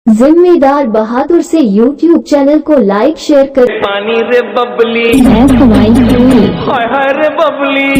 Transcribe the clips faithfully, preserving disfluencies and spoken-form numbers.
जिम्मेदार बहादुर से YouTube channel को लाइक, शेयर कर। पानी रे बबली। हाय हाय रे बबली।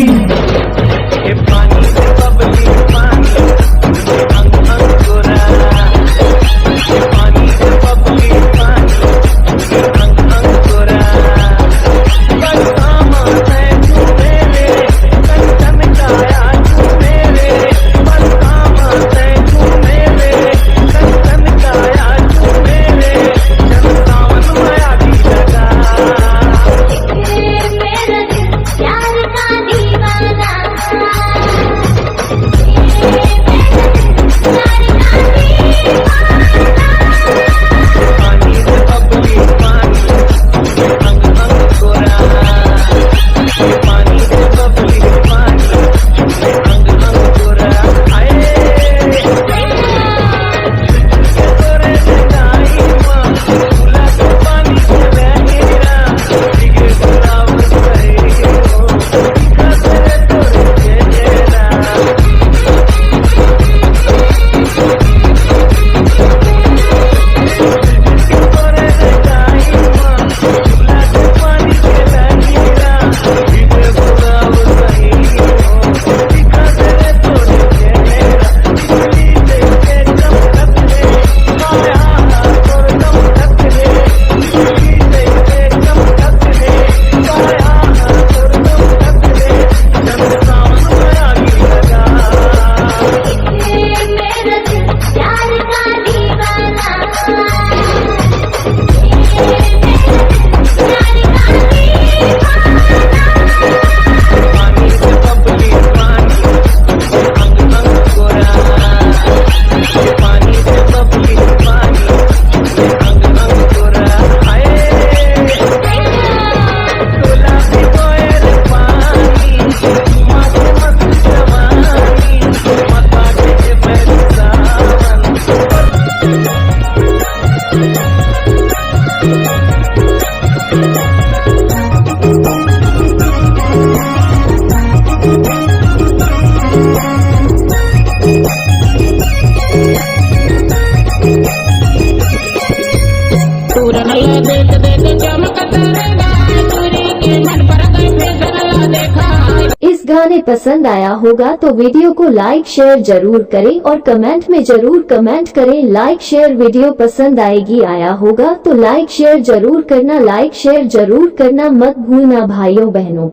इस गाने पसंद आया होगा तो वीडियो को लाइक, शेयर जरूर करें और कमेंट में जरूर कमेंट करें। लाइक, शेयर, वीडियो पसंद आएगी, आया होगा तो लाइक, शेयर जरूर करना, लाइक, शेयर जरूर करना मत भूलना भाइयों बहनों।